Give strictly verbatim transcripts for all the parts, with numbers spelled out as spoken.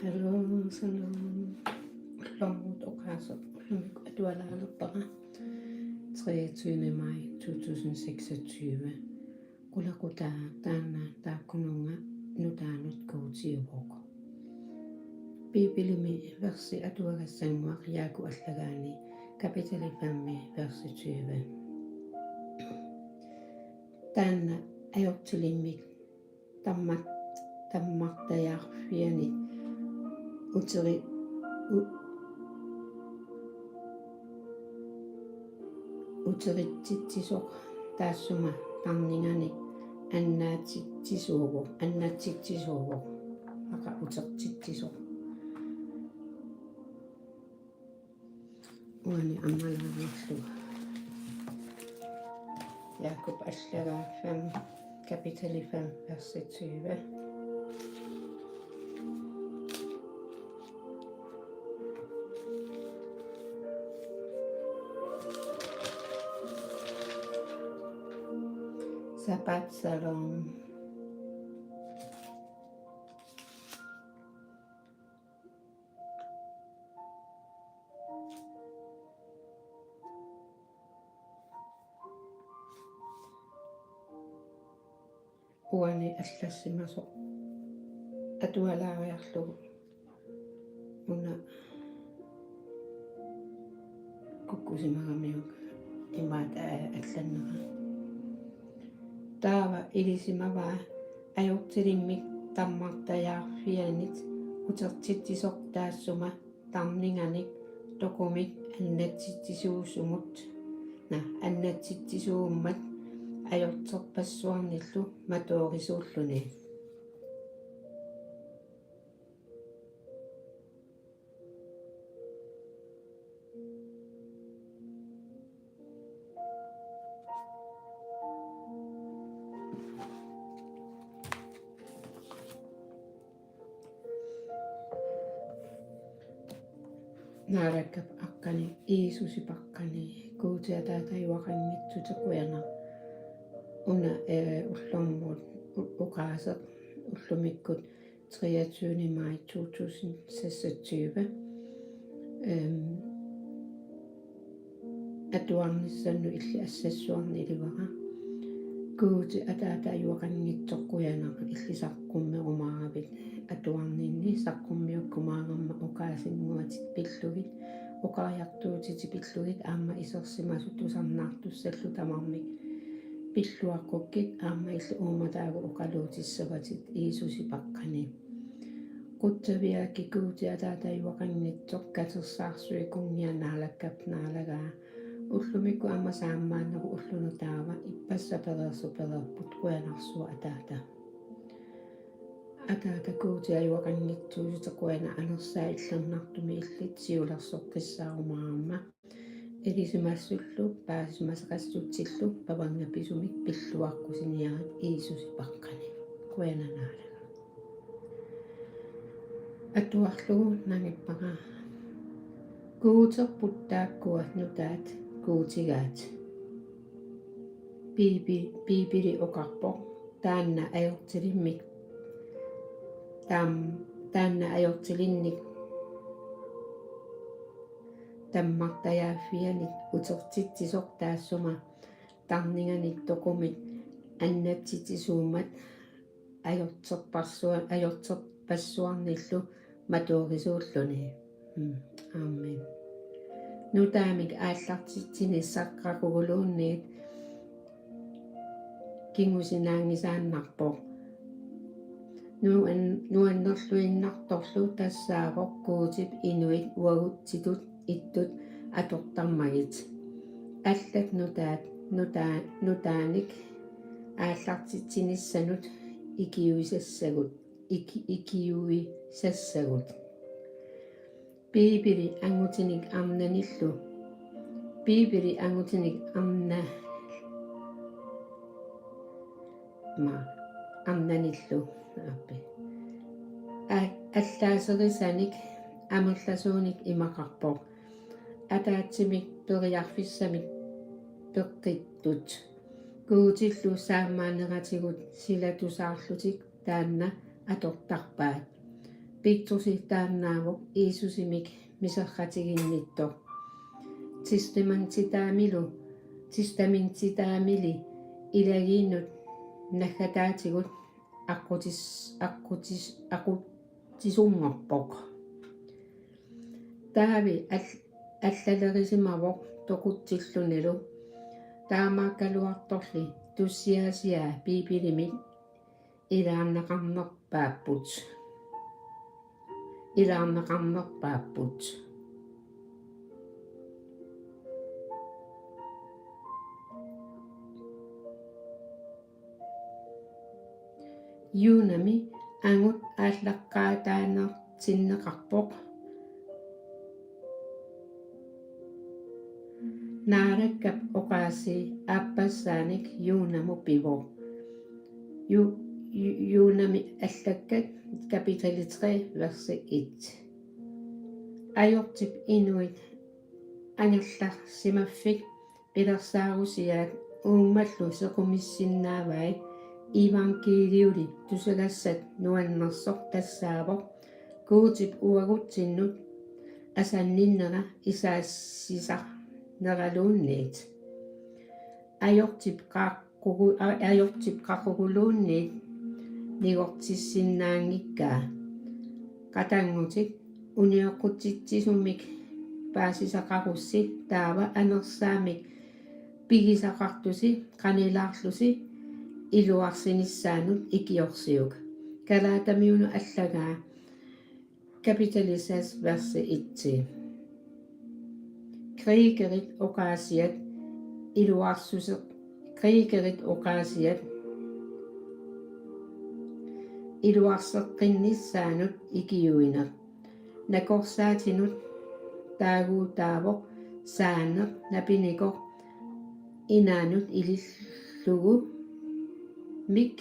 Hallo, hallo. Ullormut oqaaseq ullumikkut atualaalerpara. Treogtyvende maj to tusind seksogtyve. Qulaqutaaq taanna taakkununnga nutaanut Guutiuvoq. Biibilimi versi atuagassannguaq Jaaku allagaani, kapitali femmi, versi tyve. Taanna ajortilimmik tammat-, tammartajaarfianit uteri-, u-, uteritsitsisoq taassuma tarninganik annatsitsisuuvoq, annatsitsisuuvoq, aqa utertitsisoq. Uani ammalaarlugu. Jaakup allagaa fem, kapitali fem, versi tyve. Shabbat Shalom. Uani allassimasoq atualaariarlugu una kukkusimagamiuk imaattoq allannera. Taava ilisimavaa ajortilimmik tammartajaarfianit utertitsisoq taassuma tarninganik toqumik annatsitsisuusumut, na, annatsitsisuummat ajortorpassuarnillu matoorisuulluni. Naalakkap aqqani, Jiisusip aqqani, Guuti Ataata, taajuaqanngitsutit qujanaq. Una, eh, ullormut u-, oqaaseq ullumikkut treogtyvende maj to tusind seksogtyve. Øhm, atuarnissannut illit assassuarniilivara. Guuti Ataata, taajuaqanngitsoq qujanaq illit saqqummerumaaravit atuarninni. Saqqummiukkumaarama oqaasinnguatit pillugit, oqariartuutitit pillugit aamma isersimasut tusarnaartussallu tamarmik pilluaqqukkit aamma illit uummataagut oqaluutissavatit Jiisusip aqqani. Qutsavigaakki Guuti Ataata, taajuaqanngitsoq, katersaarsuikunngitsoq Naalakkap naalagaa. Ullumikkut aamma saammaannerup ullunut taava ippassaq pereersoq pereerput, qujanarsuaq Ataata. Ataata Guuti, taajuaqanngitsuusutit qujanaq, anersaat illernartumik illit siulersoqqissaarumaarama. Ilisimasullu paasisimasaqassutsillu pavanngapisumik pilluaqqusiniarit Jiisusip aqqani. Qujanaq Naalaga. Atuarlugu nangippara. Guuterput taakkua nutaat guutigaat. Biibi-, Biibili oqarpoq taanna ajortilimmik, taam-, taanna ajortilinnik tammartajaaffianit utertitsisoq taassuma tarninganik toqumik annatsitsisuummat ajortorpassua-, ajortorpassuarnillu matoorisuulluni. Mm, amen. Nutaamik aallartitsinissaq qaquguluunniit kingusinaanngisaannarpoq. Nuan-, nuannerluinnartorlu tassaavoq Guutip inuit uagutsitut ittut atortarmagit. Allat nutaat, nutaa-, nutaanik aallartitsinissanut ikiuisassagut, iki-, ikiuisassagut. Biibili angutinik arnanillu. Biibili angutinik arna-, ma, arnanillu. Aappi. A-, allaaserisanik amerlasuunik imaqarpoq: Ataatsimik periarfissamik peqqittut. Guutillu saammaanneratigut silatusaarlutik taanna atortarpaat. Petrusip taannaavoq Jiisusimik miserratiginnittoq. Testamentitaamilu, testamentitaamili ilagiinnut naggataatigut aqqutis-, aqqutis-, aqqutissunngorpoq. Taavi al-, allalerisimavoq toqutsillunilu. Taamaakkaluartorli tussiaasiaa Biibilimit ilaanneqarnerpaapput. Ilaanneqarnerpaapput. Jonami angut aallaqqaataanertinneqarpoq. Naalakkap oqaasii aappassaanik Jonamut pivoq. Ju-, ju-, Jonami allakkat kapitali tre, versi et. Ajortip inuit angerlarsimaffik pilersaarusiaat uummallu sequmissinnaavai. Iivangkiiliuli tusagassat nuannersoq tassaavoq Guutip uagutsinnut asanninnera isaassisarneraluunniit. Ajortip qaqqugu-, a-, ajortip qaquguluunniit nigortissinnaanngikkaa. Qatanngutit unioqqutitsisumik paasisaqarussi taava anersaanik pigisaqartusi qanilaarlusi iluarsinissaanut ikiorsiuk. Galatamiunut allagaa kapitali seks, versi et. Grækerit oqaasiat iluarsuseq-, grækerit oqaasiat iluarseqqinnissaanut ikiuineq. Nakorsaatinut taaguutaavoq saaneq napinikoq inaanut ilillugu mik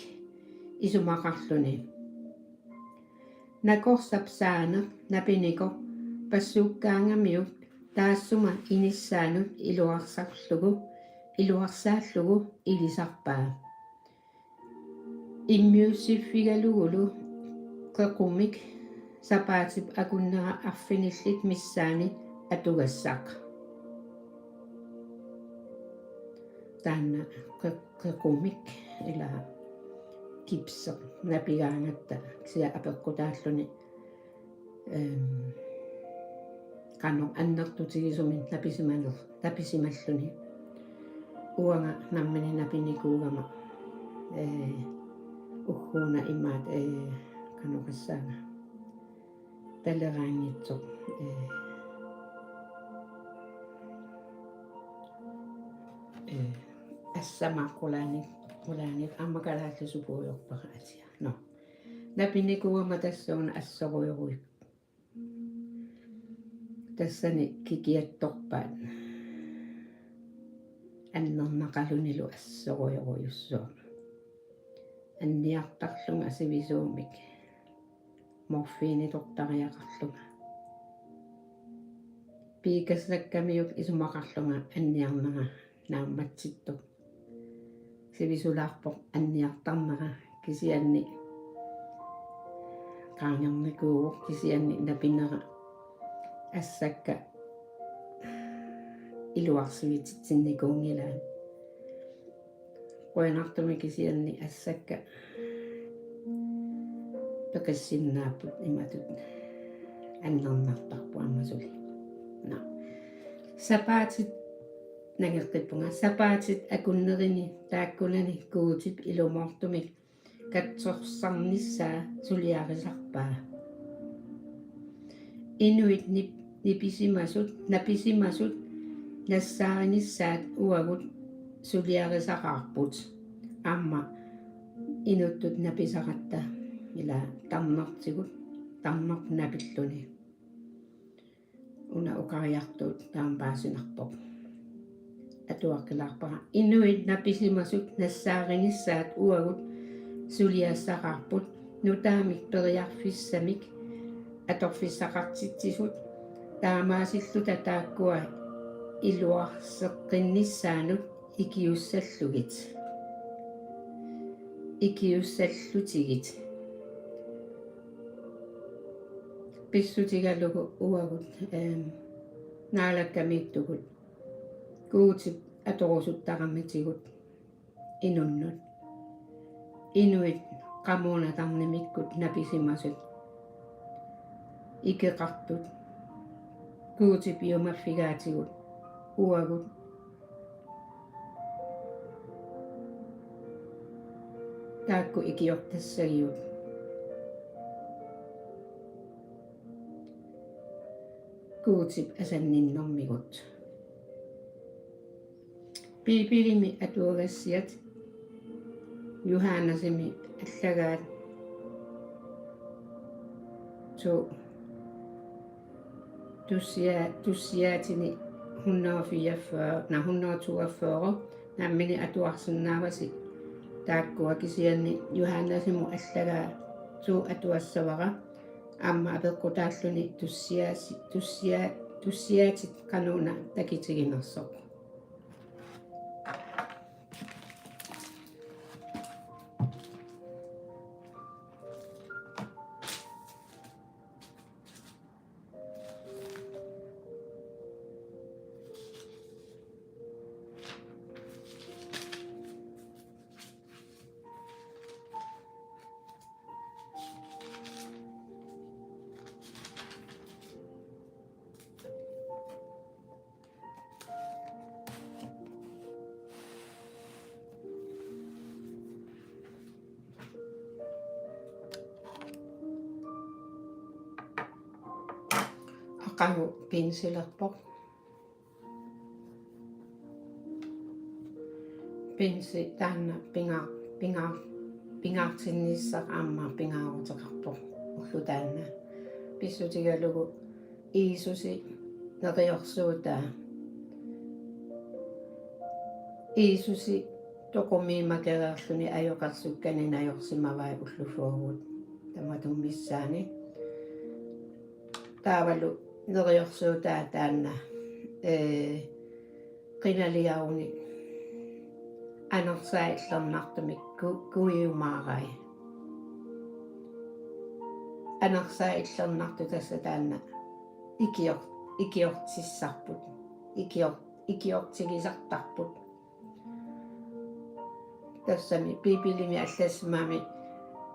isumaqarluni. Nakorsap saaneq napinikoq passuukkaangamiuk taassuma inissaanut iluarsarlugu, iluarsaallugu ilisarpaa. Immiussiffigalugulu qequmik sapaatip akunnera arfinillit missaani atugassaq. Taanna qe-, qequmik ila gipseq napigaangatta kisianni apeqqutaalluni, ehm, qanoq annertutigisumik napisimaner-, napisimalluni. Uanga nammineq napinikuugama, ee, ugguuna imaat, ee, qanoq oqassaanga, taleraanngitsoq, ee, ee, assama qulaani-, qulaani aamma kalaallisut puigorpara atia. Nå. Napinikuugama tassuuna assorujorujuk. Tassani kikiattorpaat annernaqalunilu assorujorujussuaq. Anniartarlunga sivisuumik morfiinitortariaqarlunga. Piikassakkamiuk isumaqarlunga anniarnera naammatsittoq. Sivisulaarpoq anniartarnera kisianni qaangernikuuvoq kisianni napinera assakka iluarsivititsinnikuunngilaat. Qujanartumik kisianni assakka peqqissinnaapput imatut annernartarpoq aamma suli. Nå. Sapaatit nangeqqippunga. Sapaatit akunnerini taakkunani Guutip ilumoortumik katsorsarnissaa suliarisarpaa. Inuit nip-, nipisimasut, napisimasut nassaarinissaat uagut suliarisaqaarput. Aamma inuttut napisaratta ila tarnertigut, tarnertut napilluni. Una oqariartuut taama paasinarpoq. Atuaqqilaarpara. Inuit napisimasut nassaarinissaat uagut suliassaqaarput, nutaamik periarfissamik atorfissaqartitsisut, taamaasilluta taakkua iluarseqqinnissaannut ikiussallugit. Ikiussallutigit. Pissutigalugu uagut, ehm, Naalakkamiittugut Guutip atorusuttaramitsigut inunnut. Inuit qamuuna tarnimikkut napisimasut. Ikeqartut. Guutip piumaffigaatigut uagut. Taakku ikiortassagigut. Guutip asanninnermigut. Biibilimi atuagassiat Johannasimi allagaat to tussia-, tussiaatini hundrede og fireogfyrre, nej, hundrede og toogfyrre, nammineq atuarsinnaavasi taakkua, kisianni Johannasimut allagaa to atuassavara, aamma apeqqutaalluni tussiaasi-, tussia-, tussiaatit qanuuna takitiginersoq. Aqagu pinsilerpoq. Pinsi taanna pinga-, pinga-, pingaartinnissaq aamma pingaaruteqarpoq ulloq taanna. Pissutigalugu Jiisusi neriorsuutaa. Jiisusi toqumiimakereerluni ajoqersukkani najorsimavai ulloq uagut tamatuma missaani. Taavalu neriorsuutaa taanna, ee, qilaliaruni anersaat illernartumik ku-, kuiumaarai. Anersaat illernartut tassa taanna ikior-, ikiortissarput. Ikior-, ikiortigisartarput. Tassami Biibilimi allassimagami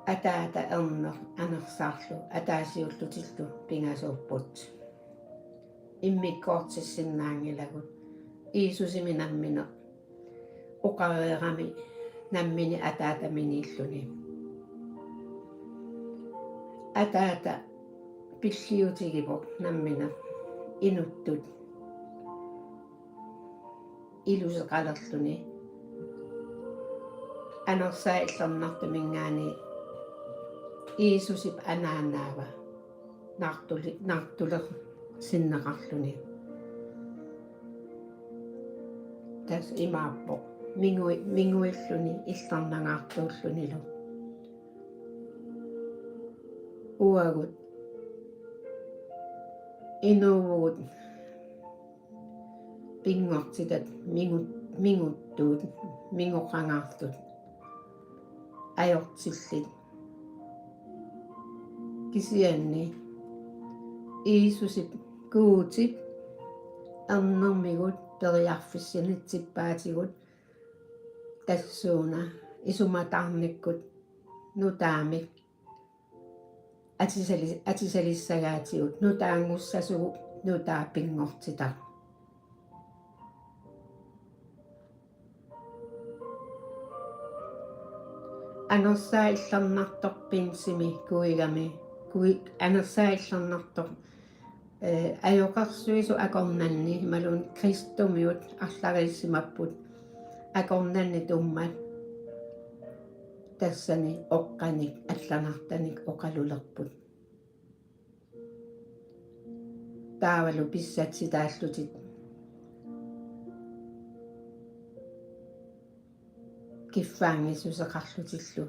ataata erneq anersaarlu ataasiullutillu pingasuupput. Immikkoortissinnaanngilagut. Jiisusimi nammineq oqareerami nammineq ataataminiilluni. Ataata pilliutigivoq nammineq inuttut iluseqalerluni. Anersaat illernartuminngaanniit Jiisusip anaanaava naartuli-, naartulersinneqarluni. Tassa imaappoq. Mingui-, minguilluni illernangaartuullunilu. Uagut inuuvugut pinngortitat mingut-, minguttuut, mingoqangaartut ajortillit. Kisianni Jiisusip Guutip ernermigut periarfissinitsippaatigut tassuuna isumataarnikkut nutaamik atisali-, atisalissagaatigut nutaanngussasugut nutaat pinngortitaq. Anersaat illernartoq pinsimi kuigami, kui-, anersaat illernartoq, ee, ajoqersuisut akornanni imaluunniit kristumiut arlariissimapput akornanni tummat tassani oqqanik allanartanik oqalulerput. Taavalu pissatsitaallutik kiffaanngissuseqarlutillu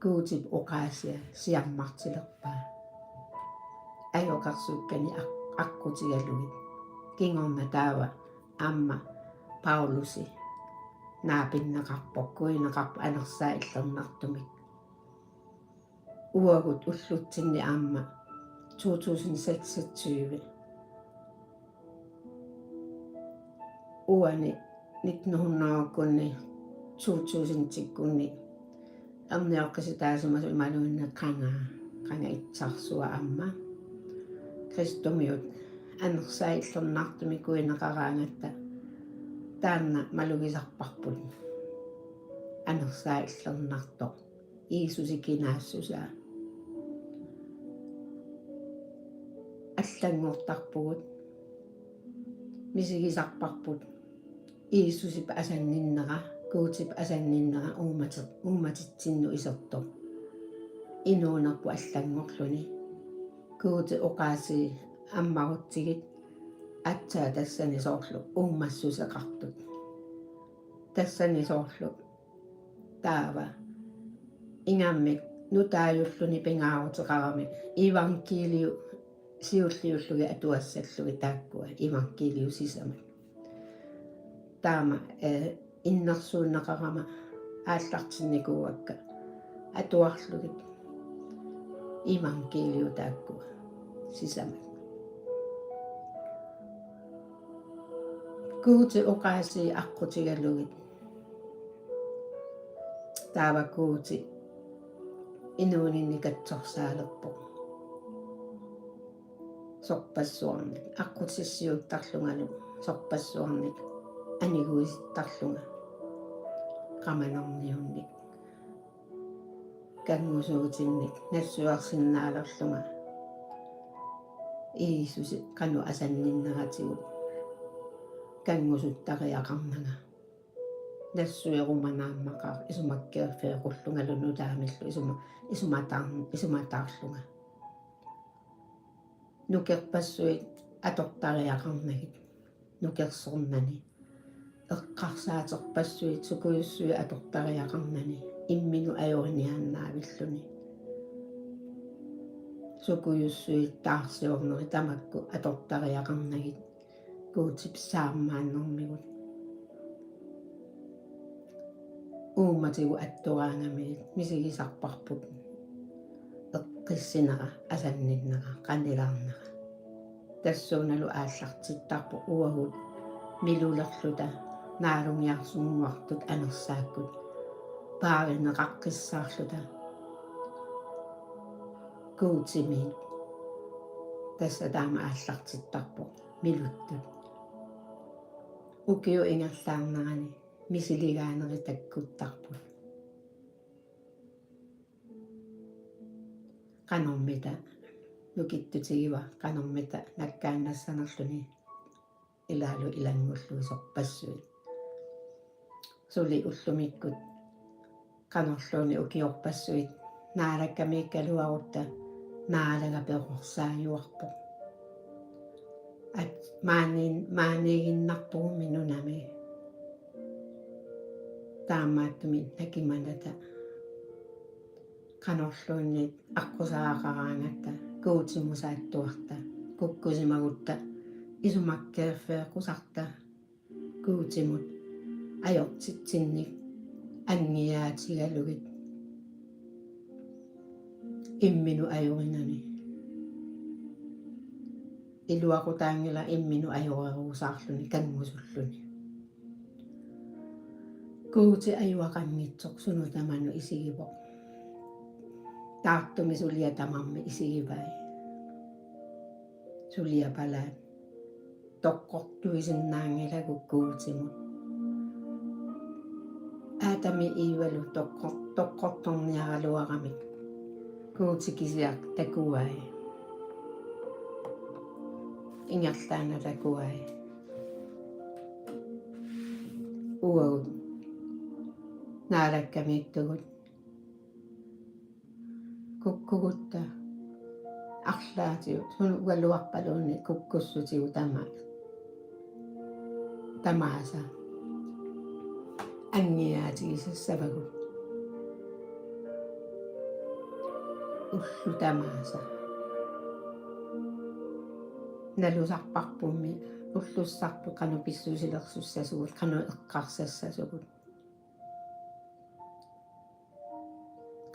Guutip oqaasia siammartilerpaa. Ajoqersukkani aq-, aqqutigalugit. Kingorna taava aamma Paulusi naapinneqarpoq, kuineqarpoq anersaat illernartumik. Uagut ullutsinni aamma to tusind seksogtyve. Uani nitten hundrede-kkunni, to tusind-ikkunni ernioqqisitaasimasoq imaluunniit qanga, qanga itsarsuaq aamma kristumiut anersaallernartumik kuineqaraangatta taanna malugisarparput. Anersaallernartoq Jiisusi kinaassusaa. Allanngortarpugut, misigisarparput Jiisusip asanninnera, Guutip asanninnera uummatit-, uummatitsinnut isertoq. Inuunerput allanngorluni. Guuti oqaasii ammarutsigit aatsaat tassani soorlu uummassuseqartut. Tassani soorlu taava ingammik nutaajulluni pingaaruteqarami evangeliu siulliullugit atuassallugit taakkua evangeliu sisamat. Taama, eh, innersuunneqarama aallartinnikuuakka atuarlugit evangeliu taakkua sisamat. Guuti oqaasii aqqutigalugit. Taava Guuti inuuninni katsorsaalerpoq. Sorpassuarnik aqqutissiuuttarlungalu, sorpassuarnik aniguisittarlunga, qamanerniunnik, kanngusuutinnik nassuersinnaalerlunga, Jiisusip qanoq asanninneratigut kanngusuttariaqarnanga. Nassueruma naammaqaaq isumakkeerfeequllungalu nutaamillu isuma-, isumataan-, isumataarlunga. Nukerpassuit atortariaqarnagit nukersornani. Eqqarsaaterpassuit sukujussuit atortariaqarnani imminut ajoriniaannaavilluni. Sukujussuit taarsiornerit tamakku atortariaqarnagit Guutip saammaannermigut. Uummatigut attoraangamigit misigisarparput eqqissinera, asanninnera, qanilaarnera. Tassuunalu aallartittarpoq uagut milulerluta naalungiarsunnguartut anersaakkut paarineqaqqissaarluta Guutimiit. Tassa taama aallartittarpoq miluttut. Ukiup ingerlaarnerani misiligaanerit takkuttarput. Qanormita nukittutigiva, qanormita nakkaannassanerluni ilaalu ilanngullugit sorpassuit. Suli ullumikkut qanorluunniit ukiorpassuit Naalakkamiikkaluarutta Naalaga perorsaajuarpoq. At-, maani-, maaniiginnarpugummi nunami. Taamaattumik nakimanata qanorluunniit aqqusaagaqaraangatta Guutimut saattuarta, kukkusimagutta isumakkeerfeeqqusarta Guutimut ajortitsinnik anngiaatigalugit imminut ajorinani. Iluaqutaanngilaq imminut ajorerusaarluni kanngusulluni. Guuti ajuaqanngitsoq sunut tamanut isigivoq. Taartumi suliaq tamarmi isigivai. Suliaq palaat toqqortuisinnaanngilagut Guutimut. Aatami Eevalu toqqor-, toqqortorniaraluaramik Guuti kisiat takuai. Ingerlaannaq takuai. Uagut Naalakkamiittugut kukkugutta arlaatigut, suna ugaluarpaluunniit kukkussutigut tama-, tamaasa anngiaatigisassavagut. Ullut tamaasa. Nalusarparpummi ullussarput qanoq pissusilersussasugut, qanoq eqqarsassasugut.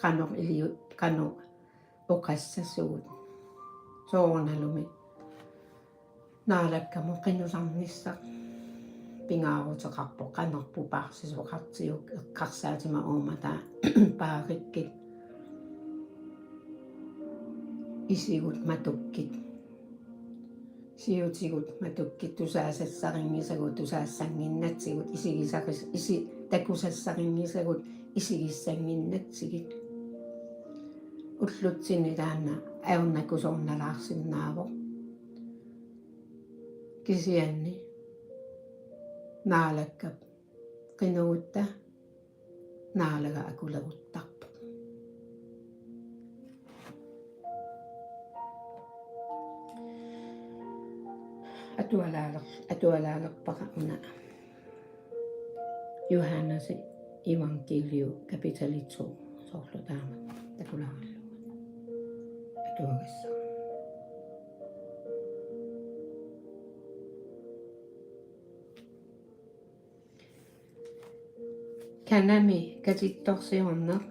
Qanoq iliu-, qanoq oqassasugut. Soorunalumi Naalakkamut qinusarnissaq pingaaruteqarpoq, qanorput paarsisoqartiuk eqqarsaatima uummataa paarikkit, isigut matukkit, siutigut matukkit, tusaasassarinngisagut tusaassannginnatsigut, isigisaris-, isi-, takusassarinngisagut isigissannginnatsigit. Ullutsinni taanna ajornakusoornalaarsinnaavoq. Kisianni Naalakkap qinuutta Naalaga akuleruttarpoq. Atualaaler-, atualaalerpara una Johannes evangeliu kapitali to, soorlu taama takulaarlugu atuagassaq. Kanami katittorsiorneq.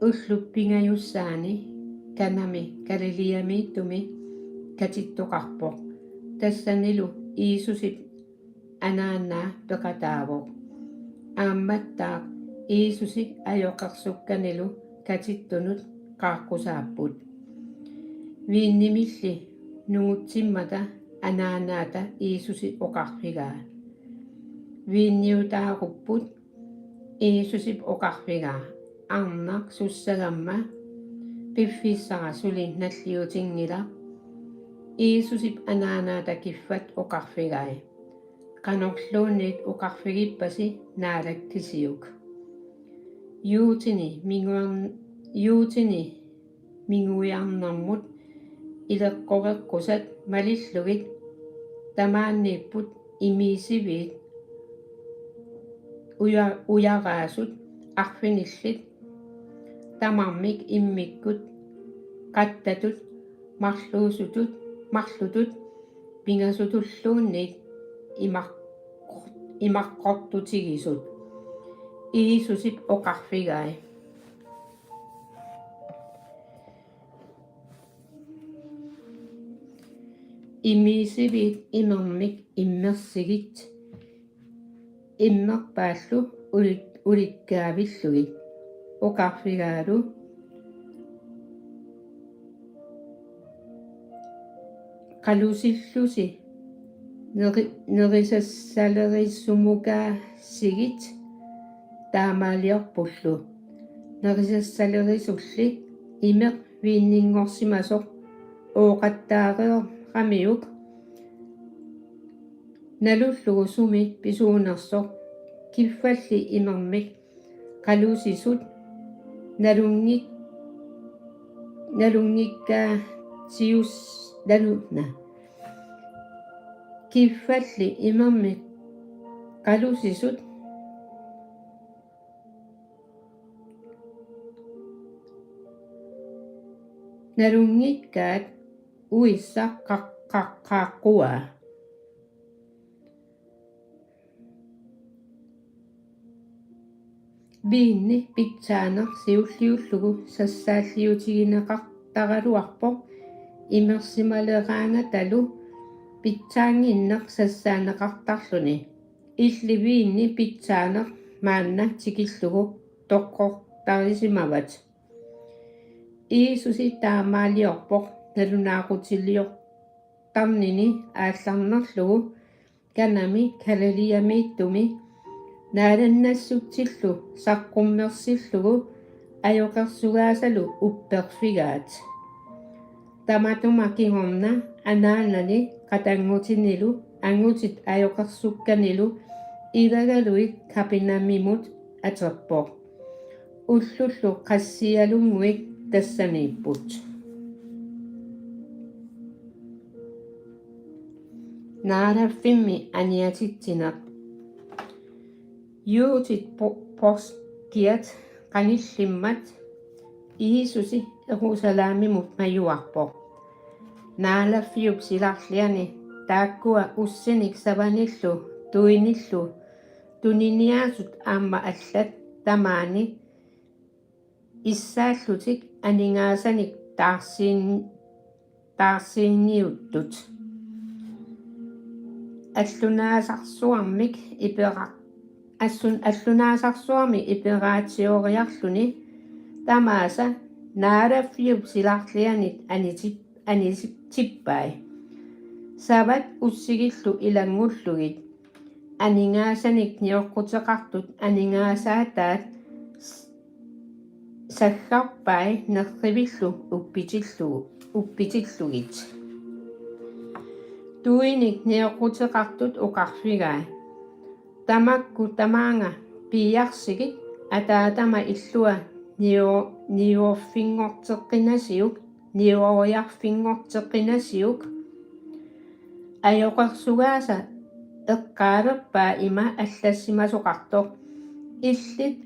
Ullut pingajussaanni Kanami Galileamiittumi katittoqarpoq. Tassanilu Jiisusip anaanaa peqataavoq. Aammattaaq Jiisusi ajoqersukkanilu katittunut qaaqqusaapput. Viinnimilli nungutsimmata anaanaata Jiisusi oqarfigaa. Viinniutaarupput. Jiisusip oqarfigaa: Arnaq sussagamma piffissara suli nalliutinngilaq. Jiisusip anaanaata kiffat oqarfigai: Qanorluunniit oqarfigippasi naalakkisiuk? Juutini minguan-, juutini minguiarnermut ileqqoreqqusat malillugit tamaaniipput imiisiviit uja-, ujaraasut arfinillit tamarmik immikkut qattatut marluusutut marlutut pingasutulluunniit imaq-, imaqqortutigisut. Jiisusip oqarfigai: Imiisiviit imermik immersigit, immerpaallu ulik-, ulikkaavillugit. Oqarfigaalu: Qalusillusi neri-, nerisassalerissumukaassigit. Taamaaliorpullu nerisassalerissulli imeq viinninngorsimasoq ooqattaareeramiuk nalullugu sumi pisuunersoq. Kiffalli imermik qalusisut nalunngik-, nalunngikkaatius-, nalu-, na. Kiffalli imermik qalusisut nalunngikkaat uissaq qaq-, qaq-, qaaqquaa. Viinni pitsaaneq siulliullugu sassaalliutigineqartaraluarpoq, imersimaleraangatalu pitsaannginneq sassaaneqartarluni. Illit viinni pitsaaneq maanna tikillugu toqqortarisimavat. Jiisusi taamaaliorpoq nalunaaqutiliortarnini aallarnerlugu Kanami Galileamiittumi naalannassutsillu saqqummersillugu ajoqersugaasalu upperfigaat. Tamatuma kingorna anaanani qatanngutinilu angutit ajoqersukkanilu ilagaluit Kapernaumimut aterpoq. Ullullu qassialunnguit tassaniipput. Naalaffimmi aniatitsineq. Juutit po-, poorskiat qanillimmat Jiisusi Jerusalemimut majuarpoq. Naalaffiup silarliani taakkua ussinik savanillu tuinillu tuniniaasut aamma allat tamaani issaallutik aningaasanik taarsiin-, Aarsiinniuttut. Allunaasarsuarmik ipera-, assun-, allunaasarsuarmik iperaatsioriarluni tamaasa naalaffiup silarlianit anitip-, anitippai. Savat ussigillu ilanngullugit aningaasanik nioqquteqartut aningaasaataat s-, saggarpai nerrivillu uppitillu-, uppitillugit. Tuinik nioqquteqartut oqarfigai: Tamakku tamaanga piiarsigit, ataatama illua nio-, niuerfinngorteqqinasiuk, niueriarfinngorteqqinasiuk. Ajoqersugaasa eqqaalerpaa ima allassimasoqartoq: Illit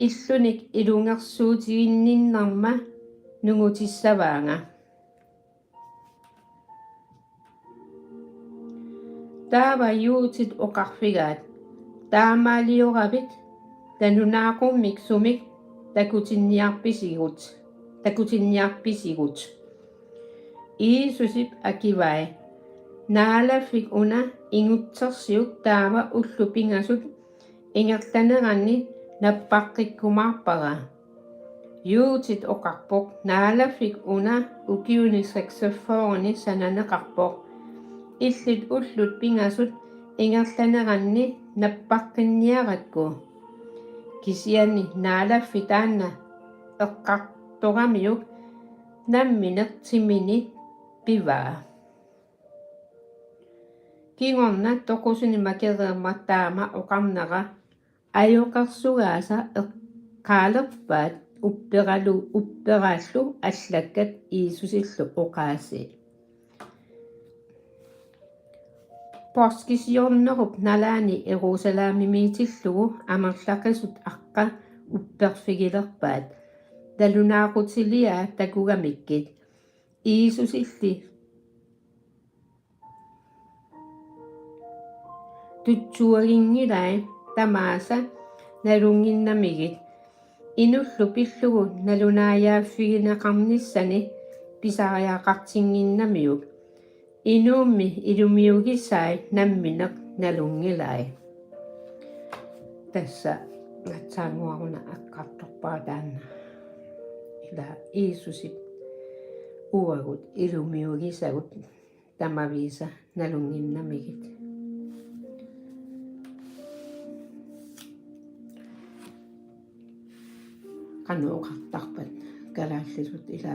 illunik ilungersuutiginninnerma nungutissavaanga. Taava juutit oqarfigaat: Taamaalioravit, nalunaaqummik sumik takutinniarpisigut, takutinniarpisigut? Jiisusip akivai: Naalaffik una ingutsersiuk taava ullut pingasut ingerlaneranni nappaqqikkumaarpara. Juutit oqarpoq: Naalaffik una ukiuni seksogfyrreni sananeqarpoq. Illit ullut pingasut ingerlaneranni nappaqqinniarakku. Kisianni naalaffi taanna eqqartoramiuk nammineq timini pivaa. Kingorna toqusuni makereermat taama oqarnera ajoqersugaasa eqqaalerpaat upperalu-, upperaallu allakkat Jiisusillu oqaasii: Poorskisiornerup nalaani Jerusalemimiitillugu amerlaqisut aqqa upperivigilerpaat, nalunaaqutiliaa takugamikkit. Jiisusilli tutsuaginngilai tamaasa nalunnginnamigit, inullu pillugu nalunaajaaffigineqarnissani pisariaqartinnginnamiuk. Inuummi ilumiugisai nammineq nalunngilai. Tassa aatsaannguaruna eqqartorpara taanna. Ila Jiisusip uagut ilumiugisagut tamaviisa nalunnginnamigit. Qanoq oqartarpat kalaallisut ila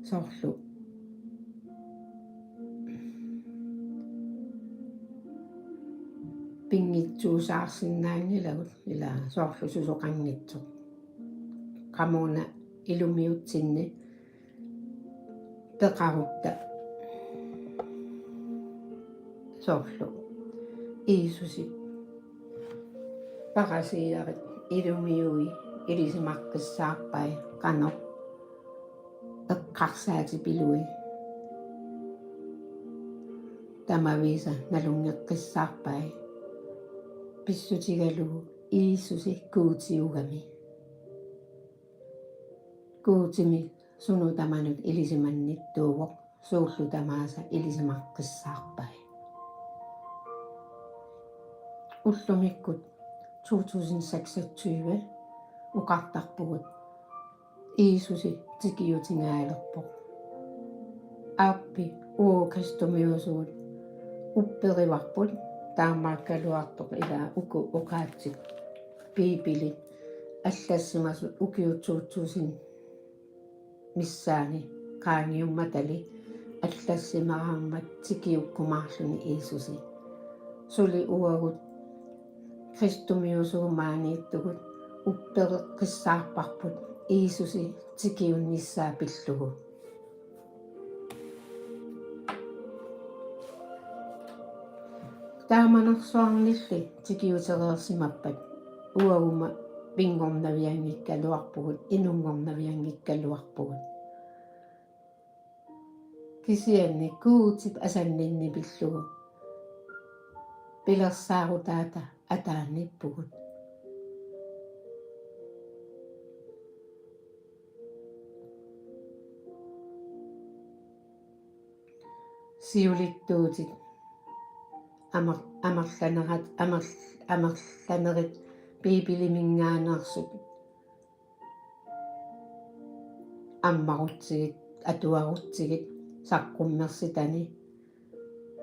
soorlu pinngitsuusaarsinnaanngilagut ila soorlu susoqanngitsoq. Qamuuna ilumiutsinni peqarutta soorlu Jiisusip parasiiarit ilumiui ilisimaqqissaarpai qanoq eqqarsaatipilui. Tamaviisa nalunngeqqissaarpai pissutigalugu Jiisusi Guutiugami. Guutimi sunut tamanut ilisimannittuuvoq, suullu tamaasa ilisimaqqissaarpai. Ullumikkut to tusind seksogtyve oqartarpugut Jiisusi tikiutingaalerpoq. Aappi uagut kristumiuusugut upperivarput, taamaakkaluartoq ila uku oqaatsit Biibilit allassimasut ukiut to tusind missaani qaangiummatali allassimaarmat tikiukkumaarluni Jiisusi. Suli uagut kristumiuusugut maaniittugut uppereqqissaarparput Jiisusi tikiunnissaa pillugu. Taamanersuarnilli tikiutereersimappat uagumma pinngornavianngikkaluarpugut, inunngornavianngikkaluarpugut. Kisianni Guutip asanninni pillugu pilersaarutaata ataaniippugut. Siulittuutit amer-, amerlanerat, amer-, amerlanerit Biibiliminngaanneersut ammarutsigit, atuarutsigit saqqummersitani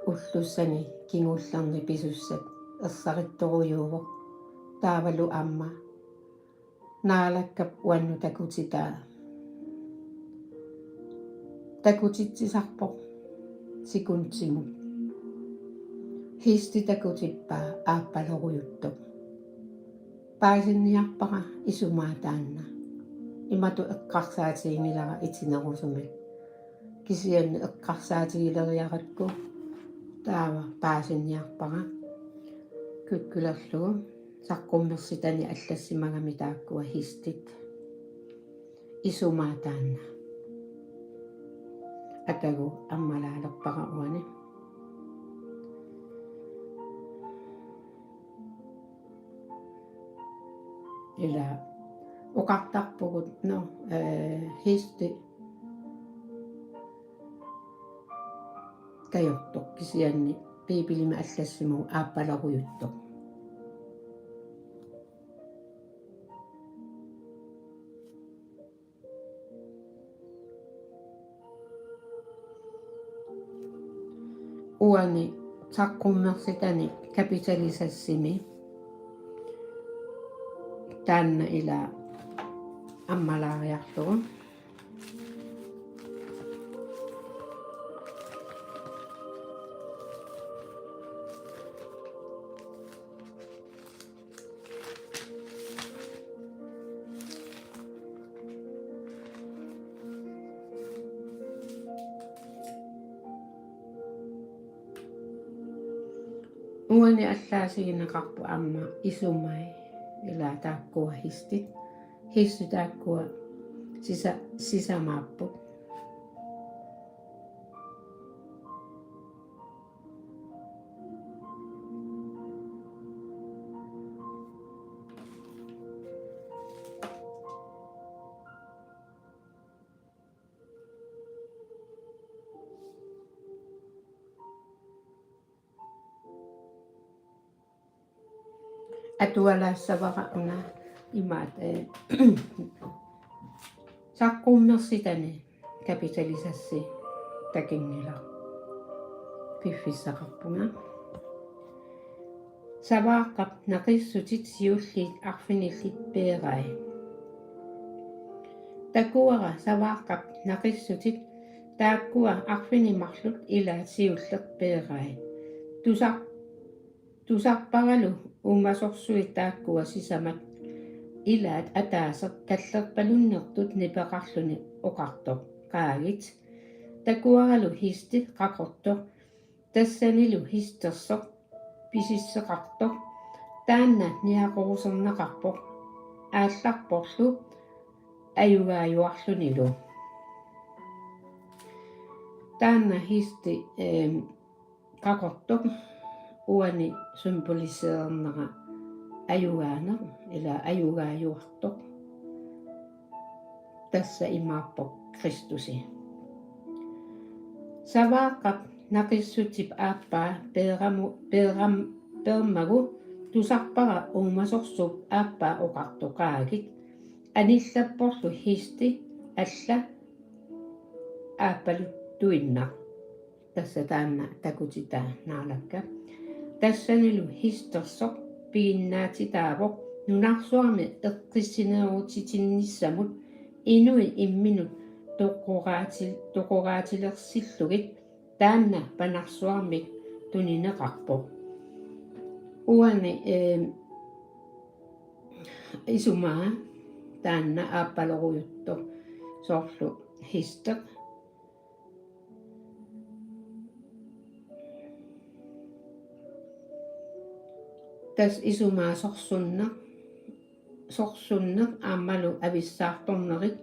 ullussani kingullerni pisussat ersarittorujuuvoq. Taavalu aamma Naalakkap uannut takutitaa takutitsisarpoq sekundimut. Hiisti takutippaa aappalerujuttoq. Paasinniarpara isumaa taanna. Imatut eqqarsaatiginngilara itinerusumik. Kisianni eqqarsaatigileriarakku taava paasinniarpara kukkulerlugu saqqummersitani allassimagami taakkua hiistit. Isumaa taanna. Atagu ammalaalerpara uani. Ila oqartarpugut, no, eh, hiisti tajortoq kisianni Biibilimi allassimagu aappalerujuttoq. Uani saqqummersitani kapitalisassimi taanna ila ammalaariarlugu. Uani allaasigineqarpoq aamma isumai ila taakkua hiistit. Hiistit taakkua sisa-, sisamaapput. Atualaassavara una imaat, eh, saqqummersitani kapitalisassi takinngilaq. Piffissaqarpunga. Savaaqqap naqissutit siulliit arfinillit peerai. Takuara Savaaqqap naqissutit taakkua arfineq-marluk ilaat siulleq peerai. Tusar-, tusarparalu uumasorsuit taakkua sisamat ilaat ataaseq tallerpalunnertut nipeqarluni oqartoq: Qaagit. Takuaralu hiisti qaqortoq, tassanilu hiistersoq pisisseqartoq, taanna niaqoruserneqarpoq aallarporlu ajugaajuarlunilu. Taanna hiisti, ehm, qaqortoq uani symboliseernera ajugaaneq ila ajugaajuartoq. Tassa imaappoq Kristusi. Savaaqqap naqissutip aappaa peeramu-, peeram-, peermagu tusarpara uumasorsuup aappaa oqartoq: Qaagit. Anillapporlu hiisti alla aappaluttuinnaq. Tassa taanna takutitaa Naalakka. Tassanilu hiistersoq piginnaatitaavoq nunarsuarmi eqqissineerutitinnissamut inuit imminnut toqoraati-, toqoraatilersillugit, taanna panarsuarmik tunineqarpoq. Uani, eem, isumaa taanna aappalerujuttoq soorlu hiisteq. Tassa isumaa sorsunneq, sorsunneq aammalu avissaartornerit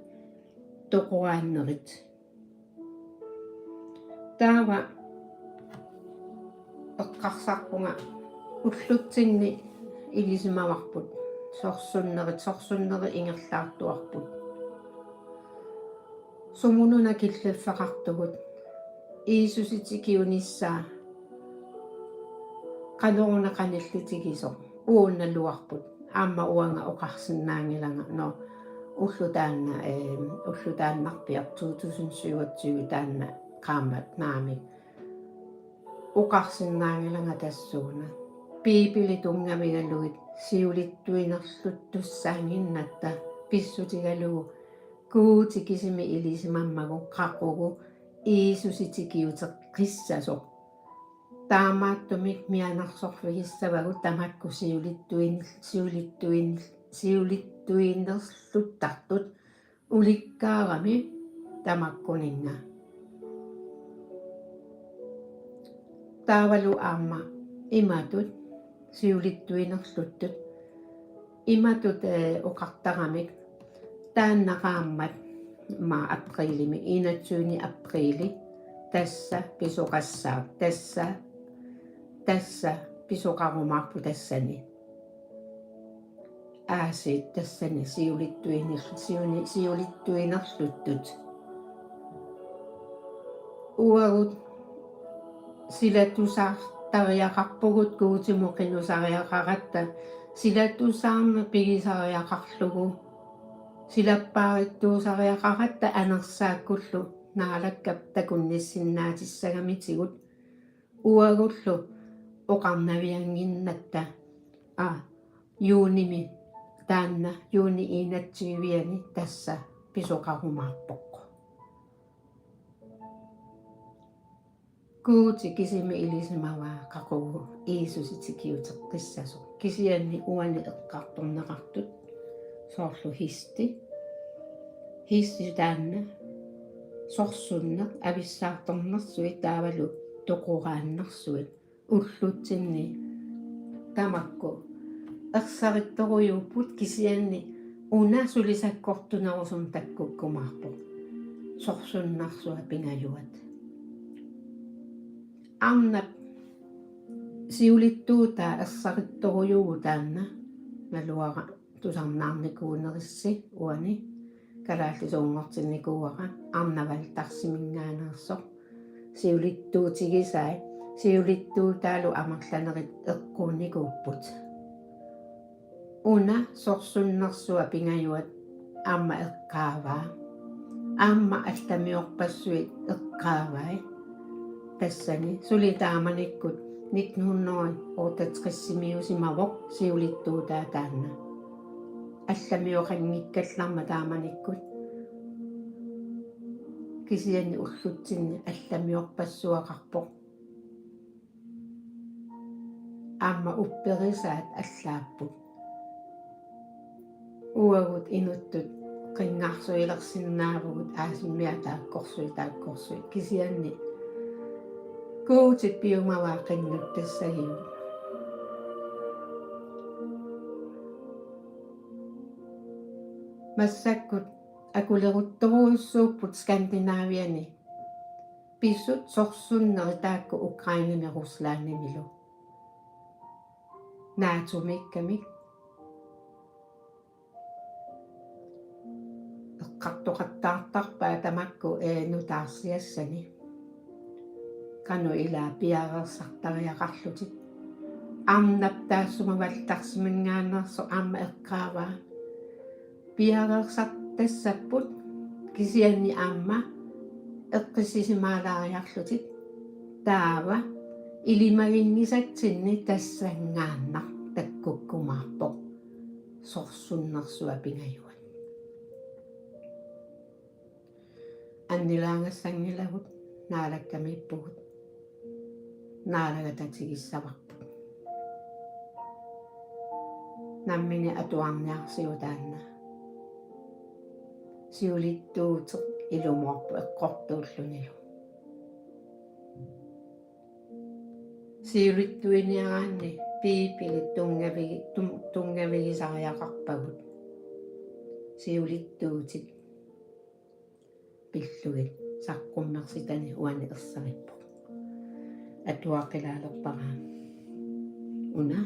toqoraannerit. Taava eqqarsarpunga ullutsinni ilisimavarput sorsunnerit, sorsunnerit ingerlaartuarput. Sumununa killiffeqartugut, Jiisusi tikiunissaa qanoruna qanillitigisoq uunnaluarput. Aamma uanga oqarsinnaanngilanga, nå, ulloq taanna, ehm, ulloq taannarpiaq to tusind syvogtyve taanna qaammat naamik. Oqarsinnaanngilanga tassuuna. Biibili tunngavigalugit siulittuinerluttussaannginnatta pissutigalugu Guuti kisimi ilisimammagu qaqugu Jiisusi tikiuteqqissasoq. Taamaattumik mianersorfigissavagut tamakku siulittuin-, siulittuin-, siulittuinerluttartut ulikkaarami tamakkuninnga. Taavalu aamma imatut siulittuinerluttut imatut, eh, oqartaramik taanna qaammat, ma, aprilimi, enogtyvende aprili, tassa pisoqassaaq, tassa, tassa pisoqarumaarpoq tassani. Aasiit tassani siulittuiner-, siuni-, siulittuinerluttut. Uagut silatusaartariaqarpugut Guutimut qinusariaqaratta, silatusaarneq pigisariaqarlugu, silappaarittuusariaqaratta Anersaakkullu Naalakkap takunnissinnaatissagamitsigut. Uagullu oqarnaviannginnatta, aa, juunimi taanna, juuni enogtyve-ani tassa pisoqarumaarpoq. Guuti kisimi ilisimavaa qaqugu Jiisusi tikiuteqqissasoq. Kisianni uani eqqartorneqartut soorlu histi. Histi taanna sorsunneq, avissaartornersuit taavalu toqoraannersuit. Ullutsinni tamakku ersarittorujuupput, kisianni una suli sakkortunerusumik takkukkumaarpoq. Sorsunnersuaq pingajuat. Arnap siulittuutaa ersarittorujuuvoq taanna, naluara tusarnaarnikuunerissi uani, kalaallisuunngortinnikuuara, arnap valgdagsiminngaanneersoq siulittuutigisai, siulittuutaalu amerlanerit eqquunikuupput. Una sorsunnersuaq pingajuat aamma eqqaavaa. Aamma allamiorpassuit eqqaavai. Tassani suli taamanikkut nitten hundrede otteogtresimiusimavoq siulittuutaa taanna. Allamioqanngikkallarmat taamanikkut. Kisianni ullutsinni allamiorpassuaqarpoq. Aamma upperisaat allaapput. Uagut inuttut qinngarsuilersinnaavugut aasimmia taakkorsuit, taakkorsuit. Kisianni Guutip piumavaa qinnuttassagigut. Massakkut akuleruttorujussuupput Skandinaviani pisut sorsunnerit taakku Ukrainami Ruslandimilu. NATO-miikkamik eqqartoqattaartarpaat tamakku, ee, nutaarsiassani. Qanoq ilaa piareersartariaqarlutit. Arnap taassuma valgdagsiminngaanneersoq aamma eqqaavaa. Piareersartassapput kisianni aamma eqqissisimaalaariarlutit. Taava ilimaginngisatsinni tassanngaannaq takkukkumaarpoq sorsunnersuaq pingajuat. Annilaagassanngillat, Naalakkamiippugut. Naalagatatigissavarput. Nammineq atuarniarsiuk taanna. Siulittuuteq ilumoorpoq eqqortuullunilu. Siulittuiniaraanni Biibilit tunngavigi-, tum-, tunngavigisariaqarpagut. Siulittuutit pillugit saqqummersitani uani ersarippoq. Atuaqilaalerpara. Una.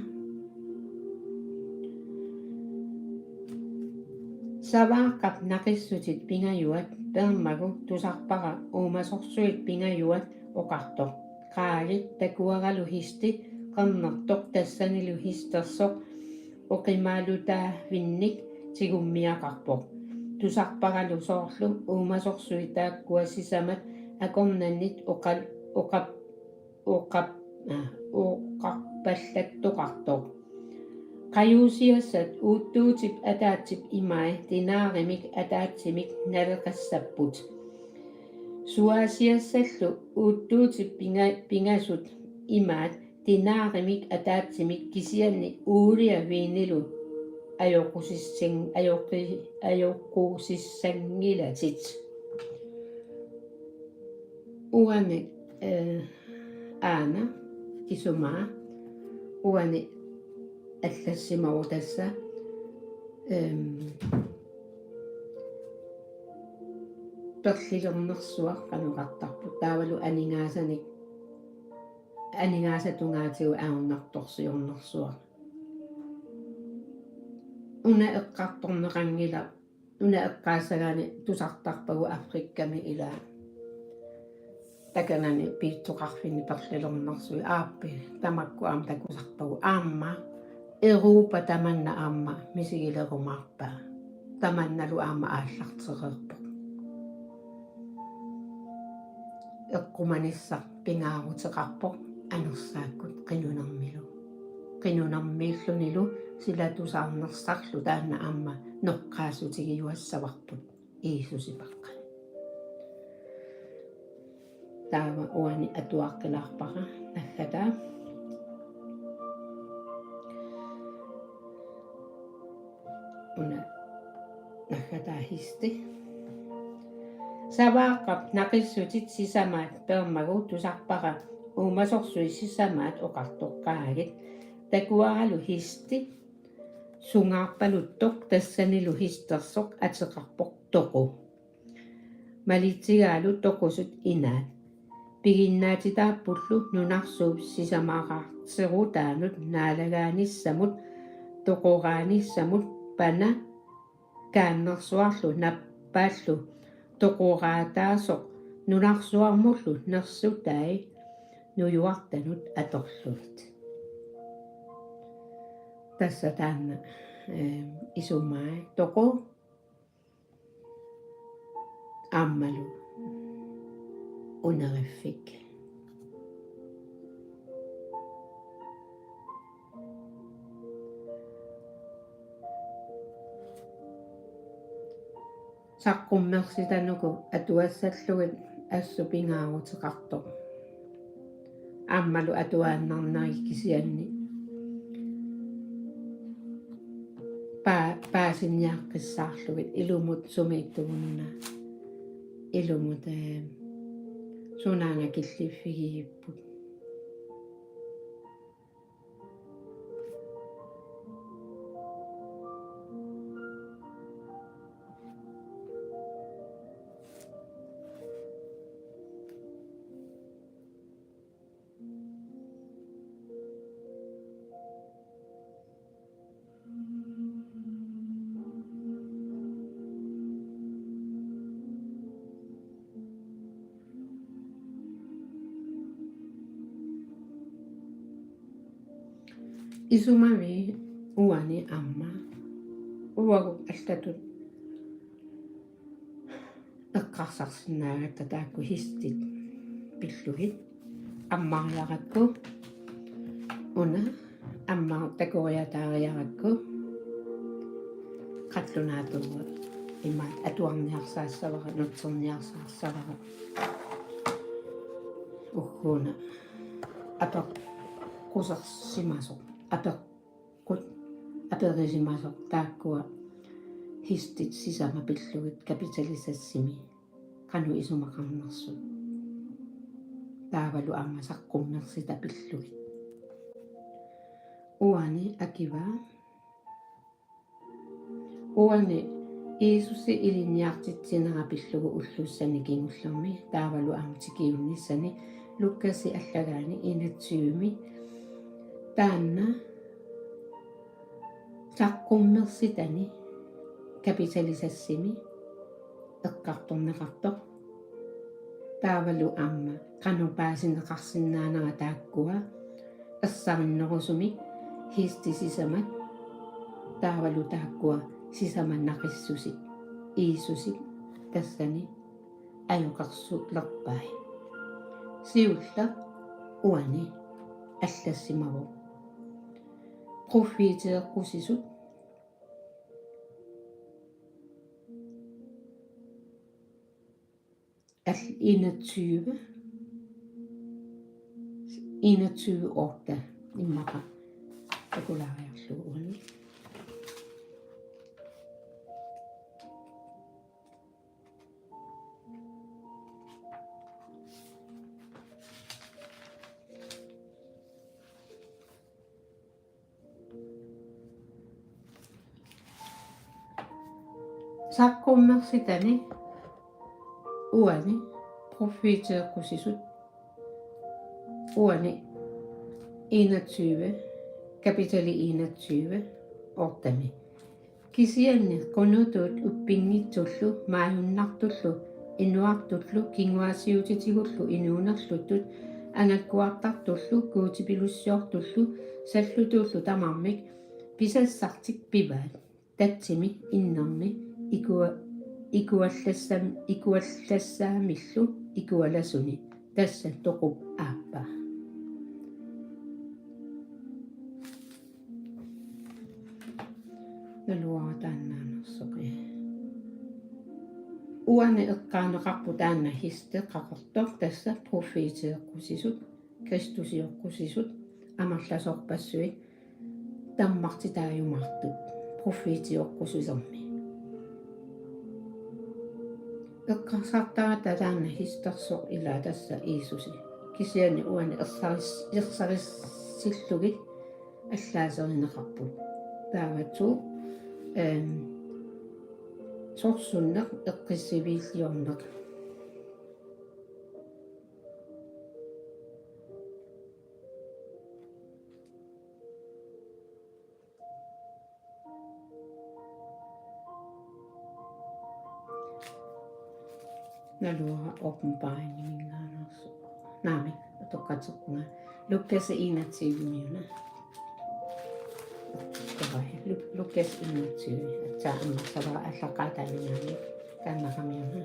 Savaaqqap naqissutit pingajuat peermagu tusarpara uumasorsuit pingajuat oqartoq. Qaagit takuaralu histi qernertoq tassanilu histersoq oqimaalutaavinnik tigummiaqarpoq. Tusarparalu soorlu uumasorsuit taakkua sisamat akornannit oqal-, oqap-, oqap-, aa, oqarpallattoqartoq. Qajuusiassat uuttuutip ataatsip imai dinaarimik ataatsimik naleqassapput. Suaasiassallu uuttuutip pinga-, pingasut imaat dinaarimik ataatsimik kisianni uulia viinilu ajoqusissan-, ajoqi-, ajoqusissanngilatit. Uani, eh, aana isumaa uani allassimavoq tassa, em, perlilernersuaq qanoq oqartarput, taavalu aningaasanik, aningaasatungaatigut ajornartorsiornersuaq. Una eqqartorneqanngilaq, una eqqaassagaanni tusartarpagut Afrikami ilaa takanani piitsoqarfinni perlilernersuit, aappi tamakku aamma takusarpagut, aamma Europa tamanna aamma misigilerumaarpaa, tamannalu aamma aallartereerpoq. Eqqumanissaq pingaaruteqarpoq anersaakkut qinunermilu. Qinunermiillunilu silatusaarnersarlu taanna aamma noqqaassutigiuassavarput Jiisusipaqqani. Taava uani atuaqqilaarpara naggataa. Una naggataa histi. Savaaqqap naqissutit sisamaat peermagu tusarpara uumasorsuit sisamaat oqartoq. Qaagit takuaralu histi sungaarpaluttoq tassanilu histersoq ateqarpoq toqu. Malitsigaalu toqusut inaat. Piginnaatitaappullu nunarsuup sisamaqarterutaanut naalagaanissamut toqoraanissamut pana kaannersuarlu nappaallu toqoraataasoq nunarsuarmullu nersutai nujuartanut atorlugit. Tassa taanna, eh, isumai toqu aammalu uneriffik. Saqqummersitanuku atuassallugit assut pingaaruteqartoq. Aammalu atuaannarneri kisianni paa-, paasiniaqqissaarlugit ilumut sumiittugununa. Ilumut, eh, sunaana killiffigiipput. Isumavii uani aamma uagut allatut eqqarsarsinnaagatta taakku histit pillugit. Ammariarakku una, ammar takoriataariarakku qallunaatuuvoq imaat atuarniarsaassavara, nutserniarsaassavara. Ugguuna apeqqusersimasoq, apeqqut-, aperisimasoq taakkua histit sisamat pillugit kapitalisassimi qanoq isumaqarnersut. Taavalu aamma saqqummersitat pillugit. Uani akivaa. Uani Jiisusi ilinniartitsinera pillugu ullussani kingullermi taavalu aamma tikiunnissani Lukasi allagaani enogtyvemi. Taanna saqqummersitani kapitalisassimi eqqartorneqartoq. Taavalu aamma qanoq paasineqarsinnaanera taakkua ersarinnerusumik Histi sisamat, taavalu taakkua sisamat naqissuseq Jiisusip tassani ajoqersulerpai. Siulleq uani allassimavoq: Prufeteeqqusisut al-, enogtyve, enogtyve otte immaqa takulaariarlugu uani. Saqqummersitani uani prufeteeqqusisut uani enogtyve, kapitali enogtyve, ottemi. Kisianni qunutuut uppinngitsullu, maajunnartullu, inuartullu, kinguaassiuutitigullu inuunerluttut, angakkuartartullu, guutipilussiortullu, sallutuullu tamarmik pisassartik pivaat, tatsimi innermi ikua-, ikuallassam-, ikuallassaamillu ikualasuni, tassa toqup aappaa. Naluara taannaanersoq. Uani eqqaaneqarpoq taanna Histi qaqortoq, tassa prufeteeqqusisut, Kristusioqqusisut, amerlasoorpassuit tammartitaajumaartut prufeteeqqusisormi. Eqqarsartaratta taanna Histersoq ilaa tassa Jiisusi. Kisianni uani ersaris-, ersarissillugit allaaserineqarput. Taamatut, ehm, sorsunneq eqqissiviilliorneq. Naluara Åbenbaringimingaanneersoq. Naamik, utoqqatserpunga. Lukas enogtyve-miuna. Lu-, Lukas enogtyve. Aatsaat ammassavara allaqqaataaninngaanniit. Taannaqamiuna.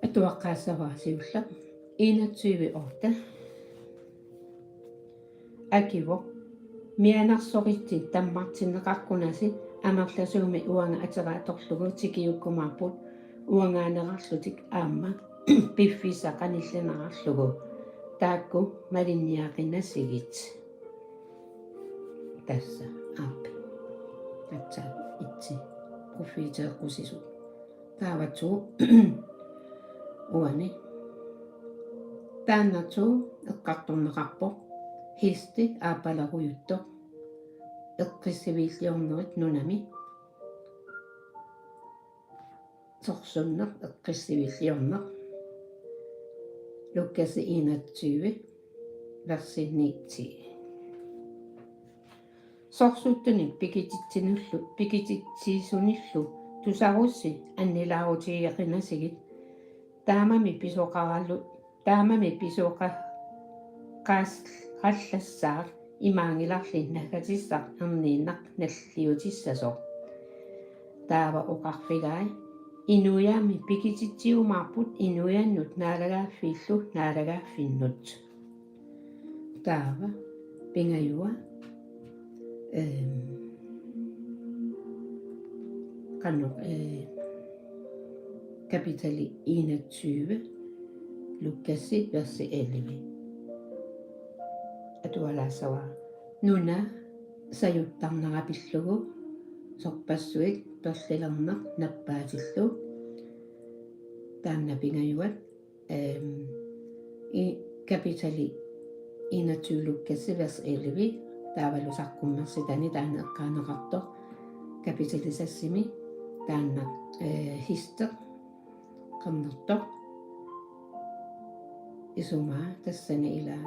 Atuaqqaassavara siulleq. Enogtyve otte. Akivoq: Mianersoritsi tammartinneqarkunasi, amerlasuumi uanga atera atorlugu tikiukkumaarput uangaanerarlutik aamma piffissaq qanillinerarlugu. Taakku malinniaqinasigit. Tassa aap. Aatsaat et. Prufeteeqqusisut. Taamatut uani. Taannattut eqqartorneqarpoq Histi aappalerujuttoq eqqissiviilliornerit nunami. Sorsunneq eqqissiviilliorneq. Lukas enogtyve, versi ni til. Sorsuttunik pikititsinullu, pikititsisunillu tusarussi annilaarutigeqinasigit. Taamami pisoqaralu-, taamami pisoqa-, qas-, qallassaaq imaanngilarli naggatissaq erniinnaq nalliutissasoq. Taava oqarfigai: Inuiaammi pikititsiumaarput inuiannut naalagaaffiillu naalagaaffinnut. Taava pingajuat, ehm, qanoq, eh, kapitali enogtyve, Lukasi, versi elleve. Atualaassavara: Nuna sajuttarnera pillugu sorpassuit perlilerneq nappaatillu. Taanna pingajuat, ehm, i-, kapitali enogtyve, Lukasi, vers elleve, taavalu saqqummersitani taanna eqqaaneqartoq, kapitali seksimi, taanna, eh, Histi qernertoq. Isumaa tassani ilaa.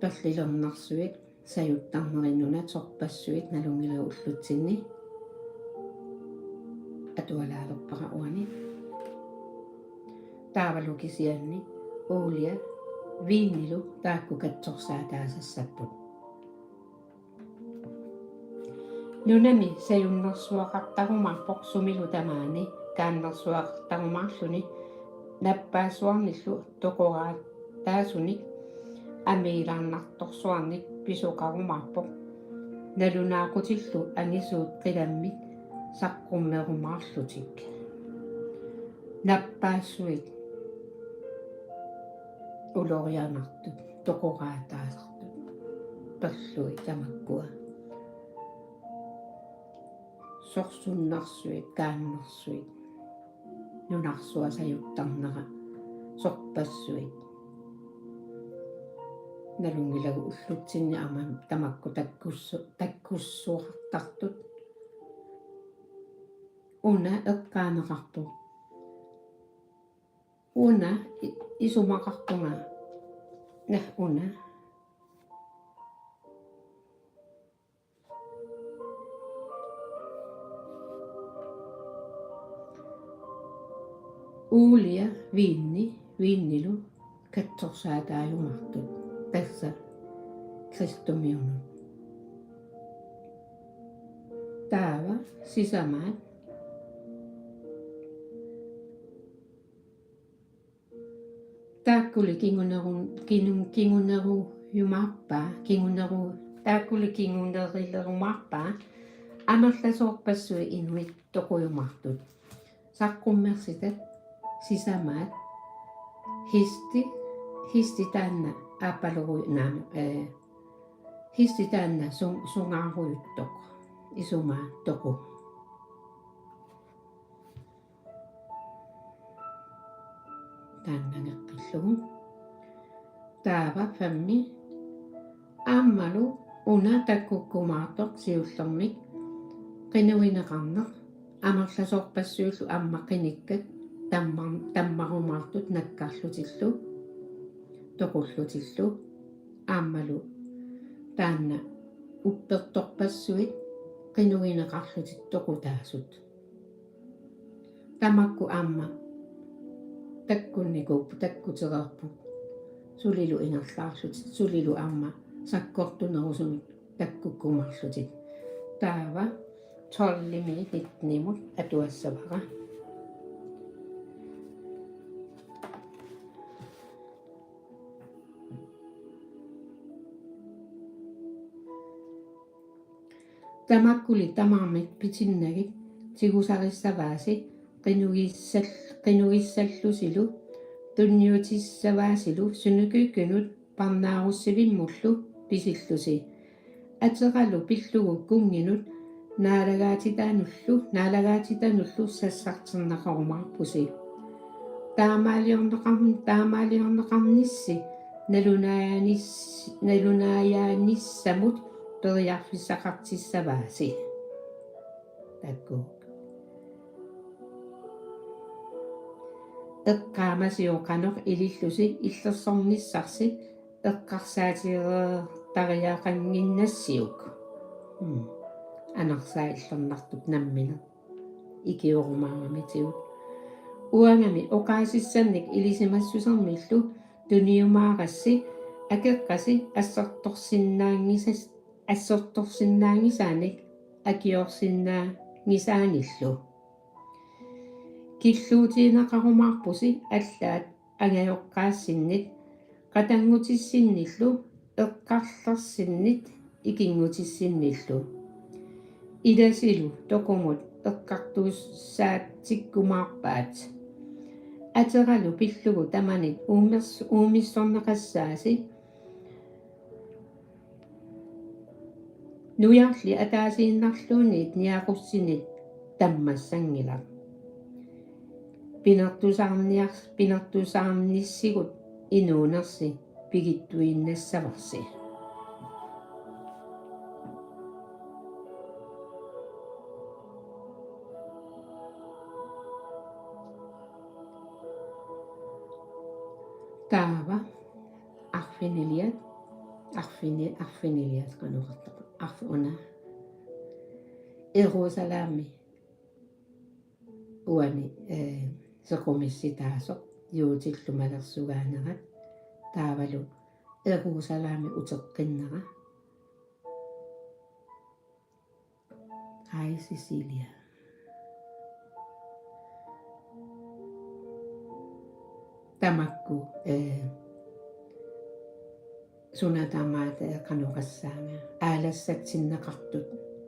Perlilernarsuit sajuttarneri nunat sorpassuit nalunngilagut ullutsinni atualaalerpara uani. Taavalu kisianni Ulia Viinilu taakku katsorsaataasassapput. Nunami sajunnersuaqartarumaarpoq sumilu tamaani kaannersuaqartarumaarluni nappaassuarnillu toqoraataasunik amiilaarnartorsuarnik pisoqarumaarpoq nalunaaqutillu angisuut qilammik saqqummerumaarlutik. Nappaassuit ulorianartut toqoraataasartut perlui tamakkua. Sorsunnarsuit, kaannersuit, nunarsuaq sajuttarnera, sorpassuit. Nalunngilagut ullutsinni aamma tamakku takkussu-, takkussuartartut. Una eqqaaneqarpoq. Una i-, isumaqarpunga. Nah, una. Uulia Viinni, Viinnilu katsorsaataajumaartut. Tassa kristumiunut. Taava sisamaat taakkuli kinguneru-, kinu-, kingunerujumaarpaa, kinguneru-, taakkuli kingunerilerumaarpaa, amerlasoorpassuit inuit toqujumaartut. Saqqummersitat sisamaat histi, histi taanna aappaloruju-, naam, eh, histi taanna sun-, sungaarujuttoq, isumaa toqu. Taanna ngeqqillugu. Taava femmi. Aammalu una takkukkumaartoq siullermik qinuineqarneq amerlasoorpassuillu aamma qinikkat tammar-, tammarumaartut nakkarlutillu toqullutillu aammalu taanna uppertorpassuit qinuineqarlutit toqutaasut. Tamakku aamma takkunnikuupput, takkutereerput. Sulilu ingerlaarlutit, sulilu aamma sakkortunerusumik takkukkumaarlutit. Taava tolvimiit nittenimut atuassavara. Tamakkuli tamarmik pitinnagit tigusarissavaasi qinugissal-, qinugissallusilu tunniutissavaasilu sunukikkunut parnaarussivimmullu pisillusi. Ateralu pillugu kunnginut naalagaatitanullu, naalagaatitanullu sassartinneqarumaarpusi. Taamaaliorneqarn-, taamaaliorneqarnissi nalunaajanis-, nalunaajaanissamut periarfissaqartissavaasi. Taakku. Eqqaamasiuk qanoq ilillusi illersornissarsi eqqarsaatigereertariaqannginnassiuk. Mm. Anarsaa illernartup nammineq ikiorumaaramitsigut. Uangami oqaasissannik ilisimassusermillu tuniumaarassi akeqqasi assertorsinnaanngisas-, assertorsinnaanngisaanik akiorsinnaanngisaanillu. Killuutigineqarumaarpusi allaat angajoqqaasinnit, qatanngutissinnillu, eqqarlersinnit, ikinngutissinnillu. Ilasilu toqumut eqqartuusaatsikkumaarpaat. Ateralu pillugu tamanit uumers-, uumissorneqassaasi. Nujarli ataasiinnarluunniit niaqussinit tammassanngilaq. Pinertusaarniar-, pinertusaarnissigut inuunersi pigittuinnassavarsi. Taava arfiniliat arfini-, arfinilias qanoq oqartarpa. Arf-, una. Jerusalemi uani, eh, sequmissitaasoq, juutillu malersugaanerat, taavalu Jerusalemi uteqqinnera. Hej, Cecilia. Tamakku, eh, suna tamaat, eh, qanoq oqassaanga. Aalassatsinneqartut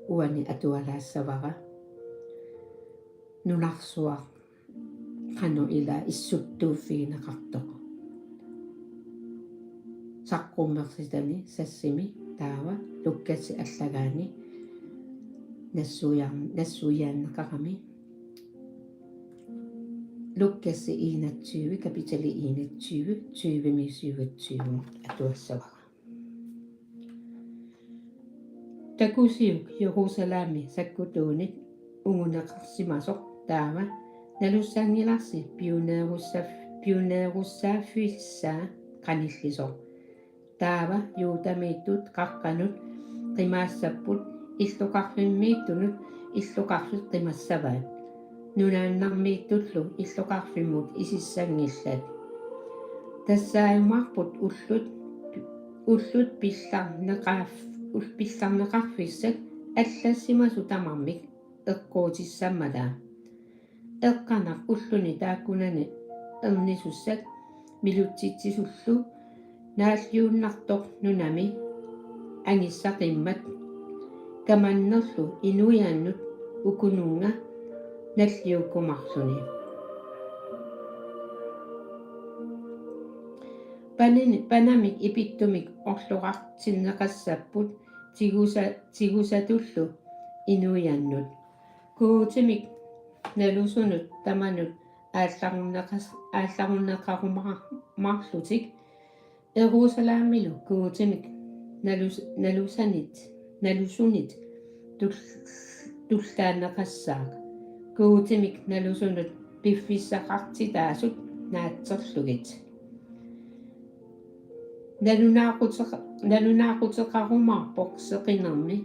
uani atualaassavara. Nunarsuaq qanoq ila issuttuuffigineqartoq. Saqqummersitani sassimi taava Lukasip allagaani nassuiar-, nassuiaanneqarami. Lukas enogtyve, kapitali enogtyve, tyvemi syvogtyve atuassavara. Takusiuk Jerusalemi sakkutuunit unguneqarsimasoq taava nalussanngilarsi pioneerussaf-, pioneerussaaffissaa qanillisoq. Taava Judamiittut qaqqanut qimaassapput illoqarfimmiittunut illoqarfit qimassavaat. Nunaannarmiittullu illoqarfimmut isissanngillat. Tassaajumaarput ullut, ullut pillarneqarf-, ul-, pillarneqarfissat allassimasut tamarmik eqquutissammata. Eqqanaq ulluni taakkunani ernisussat milutsitsisullu naalliunnartoq nunami angissaqimmat kamannerlu inuiaannut ukununnga nalliukkumaarluni. Panini-, panamik ipittumik orloqartinneqassapput tigusa-, tigusatullu inuiaannut. Guutimik nalusunut tamanut aallarunneqas-, aallarunneqarumaarlutik Jerusalemilu Guutimik nalus-, nalusanit, nalusunit tul-, tullaanneqassaaq. Guutimik nalusunut piffissaqartitaasut naatsorlugit. Nalunaaquteqa-, nalunaaquteqarumaarpoq seqinermi,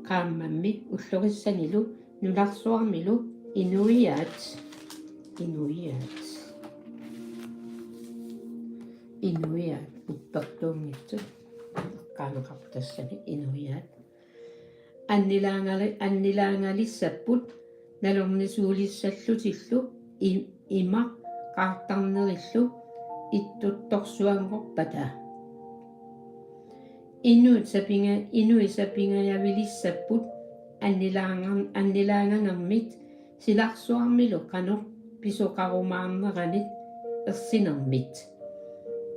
qaammammi, ullorissanilu, nunarsuarmilu, inuiaat, inuiaat, inuiaat, uppertuunngitsut, eqqaaneqarpoq tassani, inuiaat. Annilaangali-, annilaangalissapput nalornisuulissallutillu i-, ima qaartarnerillu ittuttorsuanngorpata. Inuit sapinga-, inuit sapingajavilissapput annilaangan-, annilaanganermit silarsuarmilu qanoq pisoqarumaarneranit ersinermit.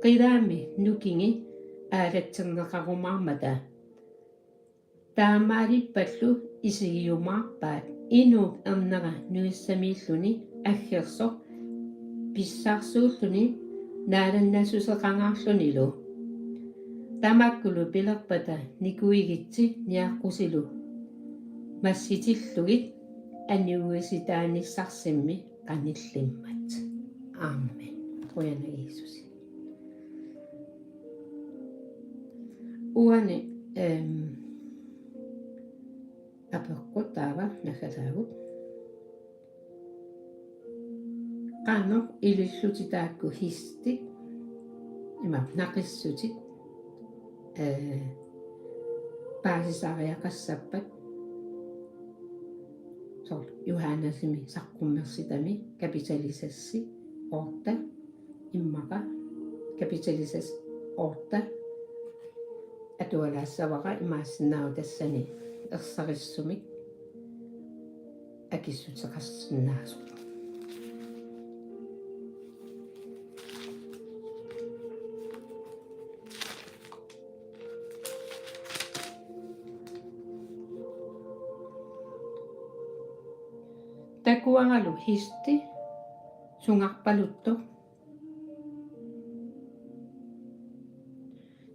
Qilaami nukingi aalatserneqarumaarmata. Taamaalippallu isigiumaarpaat inuup ernera nuissamiilluni aggersoq pissarsuulluni naalannassuseqangaarlunilu. Tamakkulu pilerpata nikuigitsi niaqqusilu massitillugit aniuisitaanissarsimmi qanillimmat. Amen. Qujanaq Jiisusi. Uani, em, apeqqut taava naggataagut. Qanoq ilillutit taakku hestit, ima naqissutit, eh, paasisariaqassappat. Soorlu Johannesimi saqqummersitami kapitali seks otte, immaqa kapitali seks otte atualaassavara, imaassinnaavoq tassani ersarissumik akissuteqarsinnaasoq. Takuaralu hesti sungarpaluttoq.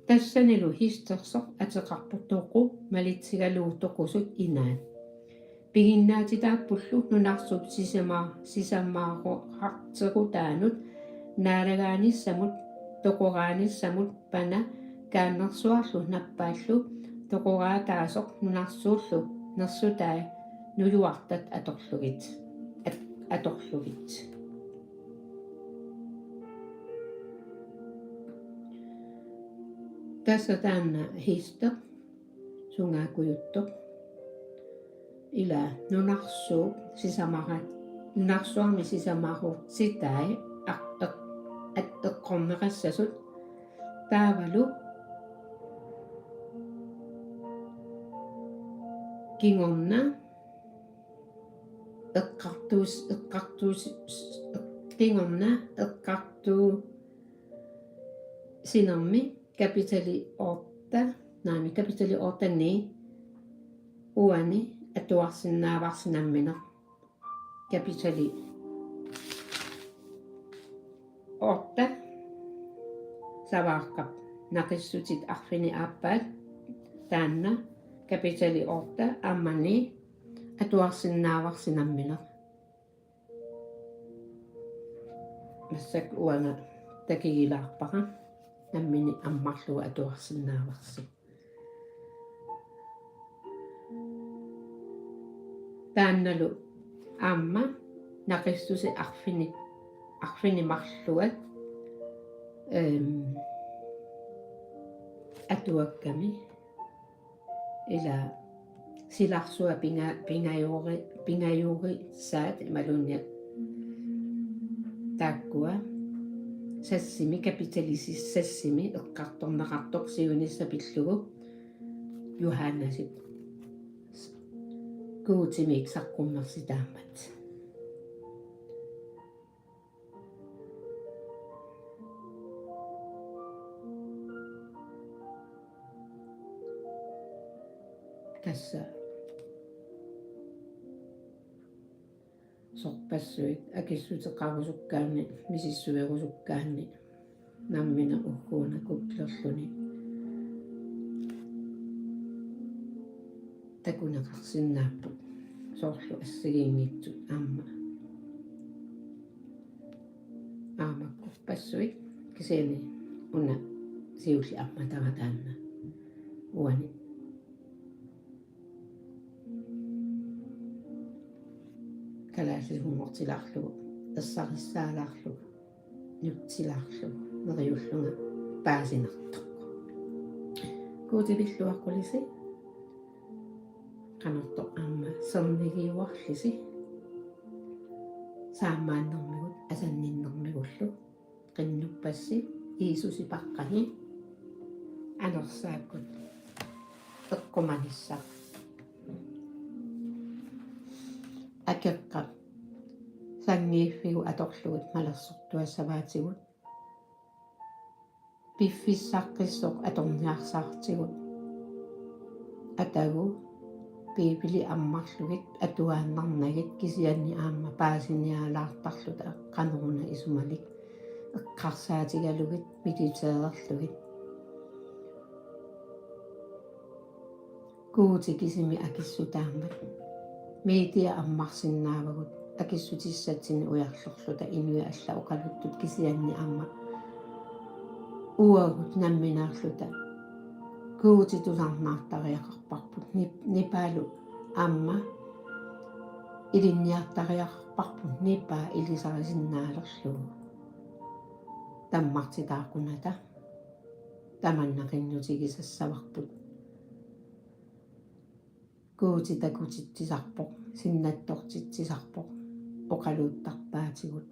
Tassanilu hestersoq ateqarpoq toqu malitsigalugu toqusut inaat. Piginnaatitaappullu nunarsuup sisama-, sisamaaruarterutaanut naalagaanissamut toqoraanissamut pana taannersuarlu nappaallu toqoraataasoq nunarsuullu nersutai nujuartat atorlugit. At-, atorlugit. Tassa taanna hiisteq sungaakujuttoq. Ila nunarsuup sisamara-, nunarsuarmi sisamarutitai aq-, eq-, at-, eqqorneqassasut taavalu kingorna eqqartuus-, eqqartuus-, kingorna eqqartuussinermi kapitali otte, naamik, kapitali otte-ni uani atuarsinnaavarsi nammineq. Kapitali otte, savaaqqap naqissutit arfineq-aappaat, taanna kapitali otte aamma ni atuarsinnaavarsi nammineq. Massakkut uanga takigilaarpara nammineq ammarlugu atuarsinnaavarsi. Taannalu aamma naqissuseq arfini-, arfineq-marluat, ehm, atuakkami. Ila silarsuaq pinga-, pingajori-, pingajorissaat imaluunniit taakkua sassimi, kapitali si-, sassimi eqqartorneqartoq siunissaq pillugu Johannesip Guutimik saqqummersitaammat. Tassa sorpassuit akissuteqarusukkaanni, misissuerusukkaanni nammineq ugguuna kuklerluni takuneqarsinnaapput, soorlu assigiinngitsut aamma. Aamma sorpassuit, kisianni una siulleq ammatara taanna uani. Kalaallisuunngortilaarlugu, ersarissaalaarlugu, nutsilaarlugu, neriullunga paasinartoq. Guuti pilluaqqulisi, qanortoq aamma sernigiuarlisi, saammaannermigut asanninnermigullu. Qinnuppassi Jiisusi paqqani anersaakkut eqqumanissaq. Akeqqap sanngiiffigut atorlugit malersortuassavaatigut. Piffissaqqissoq atorniarsaartigut. Atagu Biibili ammarlugit atuaannarnagit, kisianni aamma paasiniaalaartarluta qanoruna isumalik eqqarsaatigalugit, meditererlugit. Guuti kisimi akissutaammat. Media ammarsinnaavagut akissutissatsinnut ujarlerluta inuit allat oqaluttut, kisianni aamma uagut nammineerluta Guuti tusarnaartariaqarparput, nip-, nipaalu aamma ilinniartariaqarparput nipaa ilisarisinnaalerlugu. Tammartitaaqunata tamanna qinnutigisassavarput. Guuti takutitsisarpoq, sinnattortitsisarpoq, oqaluuttarpaatigut.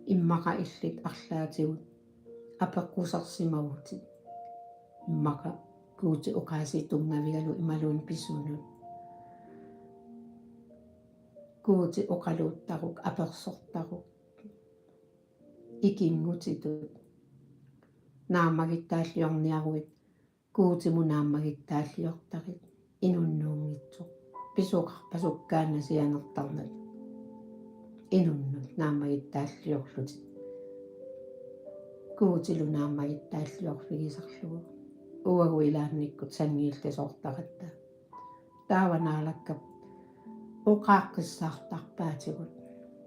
Immaqa illit arlaatigut apeqqusersimavutit. Immaqa Guuti oqaasii tunngavigalugu imaluunniit pisunut. Guuti oqaluuttaruk, apersortaruk. Ikinngutitut naammagittaalliorniaruit, Guutimut naammagittaalliortarit, inunnuunngitsoq. Pisoqarpasukkaanna sianertarnat. Inunnut naammagittaalliorlutit. Guutilu naammagittaalliorfigisarlugu. Uagut ilaannikkut sanngiillisoortaratta. Taava Naalakkap oqaaqqissaartarpaatigut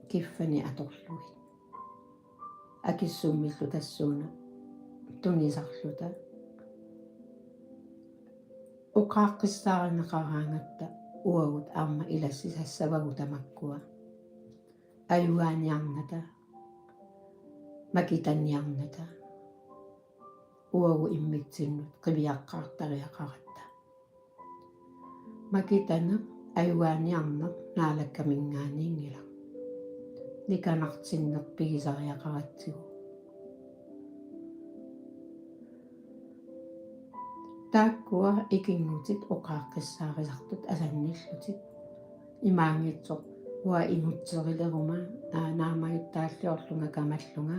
kiffani atorlugit. Akissummillu tassuuna tunisarluta Oqaaqqissaarineqaraangatta uagut aamma ilassisassavagut tamakkua. Ajugaaniarnata, makitaniarnata, uagut immitsinnut qiviaqqaartariaqaratta. Makitaneq ajugaaniarneq Naalakkaminngaanniinngilaq. Nikanartinneq pigisariaqaratsigu. Taakkua ikinngutit oqaaqqissaarisartut asannillutit. Imaanngitsoq uanga ingutserileruma, aa, naamajuttaalliorlunga kamallunga.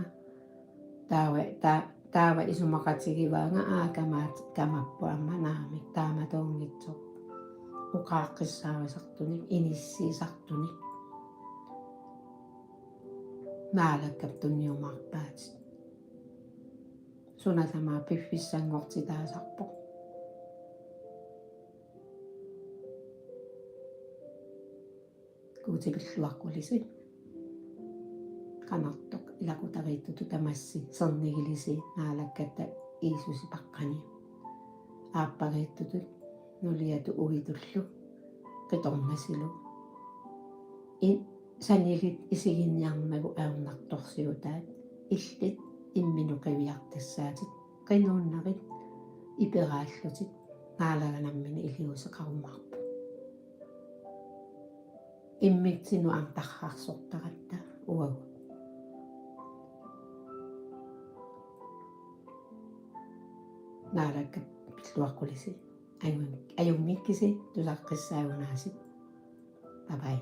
Taava, ta-, taava isumaqatigivaanga, aa, kamaat-, kamappoq aamma naamik, taamatuunngitsoq. Oqaaqqissaarisartunik, inissiisartunik. Naalakkap tunniumaarpaatit. Suna tamaat piffissanngortitaasarpoq. Guuti pilluaqqulisi. Qanartoq ilaqutariittutut tamassi sernigilisi Naalakkatta Jiisusi paqqani. Aappariittutut nuliatut uitullu qitornasilu. I-, sanilit isiginiarnagu ajornartorsiutaat, illit imminut qiviartassaatit, qinuunnerit iperaallutit Naalagaq nammineq iliuuseqarumaarpoq. Immitsinnut aamma tarrarsortaratta uagut. Naalakkap pilluaqqulisi. Ajun-, ajunngikkisi, tusaqqissaagunarsi. Bye bye.